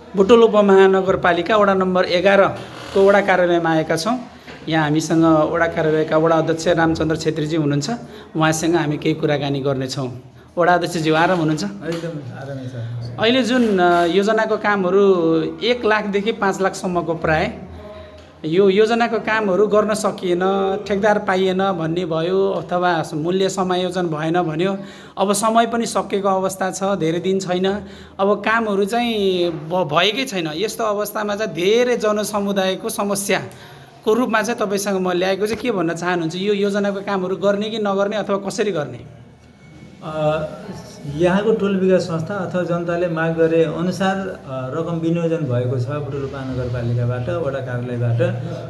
बुटोल उपमहानगरपालिका वडा नम्बर 11 को वडा कार्यालयमा आएका छौँ। यहाँ हामीसँग वडा कार्यालयका वडा अध्यक्ष रामचन्द्र छेत्रीजी हुनुहुन्छ। उहाँसँग हामी केही कुराकानी गर्नेछौँ। वडा अध्यक्षज्यू आराम हुनुहुन्छ? एकदम आरामै छ। अहिले जुन योजनाको कामहरू 1 लाखदेखि 5 लाखसम्मको प्राय यो योजनाको कामहरू गर्न सकिएन, ठेकदार पाइएन भन्ने भयो, अथवा मूल्य समायोजन भएन भन्यो। अब समय पनि सकिएको अवस्था छ, धेरै दिन छैन। अब कामहरू चाहिँ भएकै छैन। यस्तो अवस्थामा चाहिँ धेरै जनसमुदायको समस्याको रूपमा चाहिँ तपाईँसँग म ल्याएको चाहिँ के भन्न चाहनुहुन्छ? यो योजनाको कामहरू गर्ने कि नगर्ने अथवा कसरी गर्ने? यहाँको टोल विकास संस्था अथवा जनताले माग गरे अनुसार रकम विनियोजन भएको छ। बुटोल उपमहानगरपालिकाबाट वडा कार्यालयबाट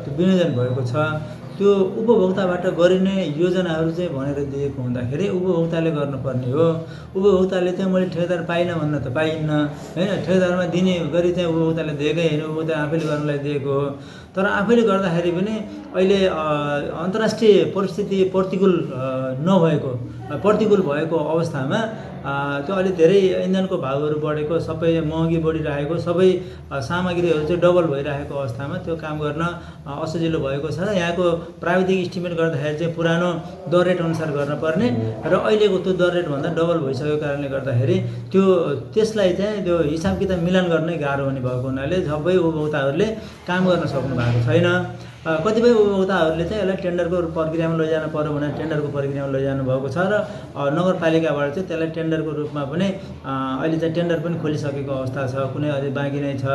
त्यो विनियोजन भएको छ। त्यो उपभोक्ताबाट गरिने योजनाहरू चाहिँ भनेर दिएको हुँदाखेरि उपभोक्ताले गर्नुपर्ने हो। उपभोक्ताले चाहिँ मैले ठेकेदार पाइनँ भन्न त पाइन्न होइन। ठेकेदारमा दिने गरी चाहिँ उपभोक्ताले दिएकै होइन, उपभोक्ता आफैले गर्नलाई दिएको हो। तर आफैले गर्दाखेरि पनि अहिले अन्तर्राष्ट्रिय परिस्थिति प्रतिकूल भएको अवस्थामा त्यो अलि धेरै इन्धनको भाउहरू बढेको, सबै महँगी बढिरहेको, सबै सामग्रीहरू चाहिँ डबल भइरहेको अवस्थामा त्यो काम गर्न असजिलो भएको छ। र यहाँको प्राविधिक इस्टिमेट गर्दाखेरि चाहिँ पुरानो दर रेट अनुसार गर्नुपर्ने र अहिलेको त्यो दर रेटभन्दा डबल भइसकेको कारणले गर्दाखेरि त्यसलाई चाहिँ त्यो हिसाब किताब मिलान गर्नै गाह्रो हुने भएको हुनाले सबै उपभोक्ताहरूले काम गर्न सक्नु भएको छैन। कतिपय उपभोक्ताहरूले चाहिँ यसलाई टेन्डरको प्रक्रियामा लैजानु पर्यो भने टेन्डरको प्रक्रियामा लैजानु भएको छ र नगरपालिकाबाट चाहिँ त्यसलाई टेन्डरको रूपमा पनि अहिले चाहिँ टेन्डर पनि खोलिसकेको अवस्था छ, कुनै अझै बाँकी नै छ।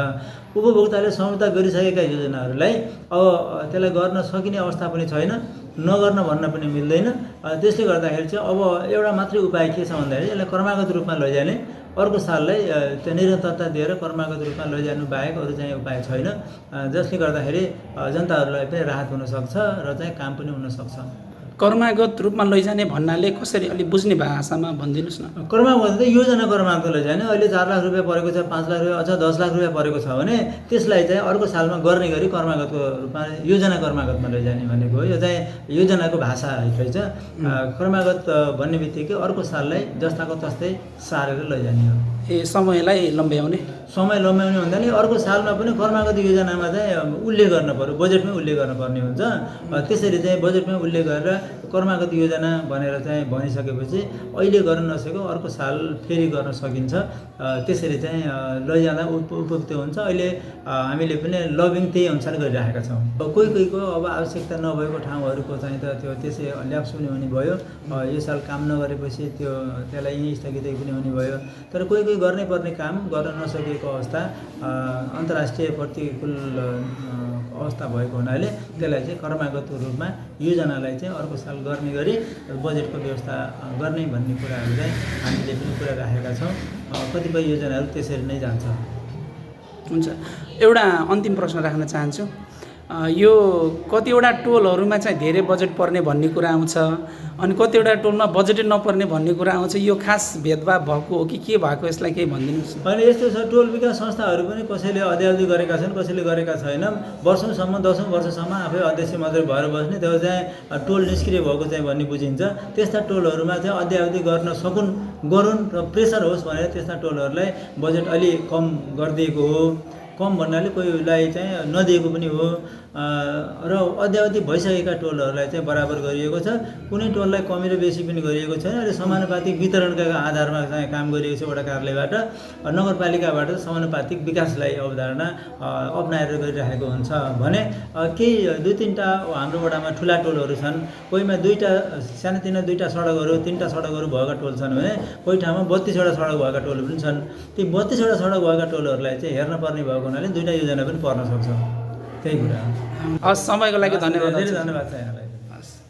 उपभोक्ताले सम्झौता गरिसकेका योजनाहरूलाई अब त्यसलाई गर्न सकिने अवस्था पनि छैन, नगर्न भन्न पनि मिल्दैन। त्यसले गर्दाखेरि चाहिँ अब एउटा मात्रै उपाय के छ भन्दाखेरि यसलाई क्रमागत रूपमा लैजाने, अर्को साललाई त्यो निरन्तरता दिएर क्रमागत रूपमा लैजानु बाहेक अरू चाहिँ उपाय छैन, जसले गर्दाखेरि जनताहरूलाई पनि राहत हुनसक्छ र चाहिँ काम पनि हुनसक्छ। क्रमागत रूपमा लैजाने भन्नाले कसरी अलि बुझ्ने भाषामा भनिदिनुहोस् न। क्रमागत चाहिँ योजना क्रमागत लैजाने। अहिले 4 लाख रुपियाँ परेको छ, 5 लाख रुपियाँ अथवा 10 लाख रुपियाँ परेको छ भने त्यसलाई चाहिँ अर्को सालमा गर्ने गरी क्रमागतको रूपमा योजना क्रमागतमा लैजाने भनेको हो। यो चाहिँ योजनाको भाषा रहेछ। क्रमागत भन्ने बित्तिकै अर्को साललाई जस्ताको तस्तै सारेर लैजाने हो। समयलाई लम्ब्याउने भन्दा नि अर्को सालमा पनि क्रमागत योजनामा चाहिँ उल्लेख गर्न पर्यो, बजेटमै उल्लेख गर्नुपर्ने हुन्छ। त्यसरी चाहिँ बजेटमै उल्लेख गरेर क्रमागत योजना भनेर चाहिँ भनिसकेपछि अहिले गर्न नसकेको अर्को साल फेरि गर्न सकिन्छ। त्यसरी चाहिँ लैजाँदा उपयुक्त हुन्छ। अहिले हामीले पनि लबिङ त्यही अनुसार गरिरहेका छौँ। कोहीको अब आवश्यकता नभएको ठाउँहरूको चाहिँ त त्यो त्यसै ल्याप्स पनि हुने भयो। यो साल काम नगरेपछि त्यसलाई यहीँ स्थगित पनि हुने भयो। तर कोही गर्नै पर्ने काम गर्न नसकेको अवस्था अन्तर्राष्ट्रिय प्रतिकूल अवस्था भएको हुनाले त्यसलाई चाहिँ क्रमागत रूपमा योजनालाई चाहिँ अर्को साल गर्ने गरी बजेटको व्यवस्था गर्ने भन्ने कुराहरू चाहिँ हामीले पनि कुरा राखेका छौँ। कतिपय योजनाहरू त्यसरी नै जान्छ। हुन्छ। एउटा अन्तिम प्रश्न राख्न चाहन्छु। यो कतिवटा टोलहरूमा चाहिँ धेरै बजेट पर्ने भन्ने कुरा आउँछ, अनि कतिवटा टोलमा बजेटै नपर्ने भन्ने कुरा आउँछ। यो खास भेदभाव भएको हो कि के भएको, यसलाई केही भनिदिनुहोस्। होइन, यस्तो छ। टोल विकास संस्थाहरू पनि कसैले अध्यावधि गरेका छन्, कसैले गरेका छैन। वर्षौँसम्म 10औँ वर्षसम्म आफै अध्यक्ष मात्रै भएर बस्ने, त्यो चाहिँ टोल निष्क्रिय भएको चाहिँ भन्ने बुझिन्छ। त्यस्ता टोलहरूमा चाहिँ अध्यावधि गर्न गरून् र प्रेसर होस् भनेर त्यस्ता टोलहरूलाई बजेट अलि कम गरिदिएको हो। कम भन्नाले कोहीलाई चाहिँ नदिएको पनि हो र अध्यावधि भइसकेका टोलहरूलाई चाहिँ बराबर गरिएको छ। कुनै टोललाई कमी र बेसी पनि गरिएको छैन। र समानुपातिक वितरणका आधारमा चाहिँ काम गरिएको छ। वडा कार्यालयबाट नगरपालिकाबाट समानुपातिक विकासलाई अवधारणा अप्नाएर गरिरहेको हुन्छ भने केही 2-3टा हाम्रो वडामा ठुला टोलहरू छन्। कोहीमा सानोतिनो 2टा सडकहरू 3टा सडकहरू भएका टोल छन् भने कोही ठाउँमा 32वटा सडक भएका टोल पनि छन्। ती 32वटा सडक भएका टोलहरूलाई चाहिँ हेर्न पर्ने भएको हुनाले 2टा योजना पनि पर्न सक्छ। त्यही कुरा हो। हस्, समयको लागि धन्यवाद। धेरै धन्यवाद छ यहाँलाई।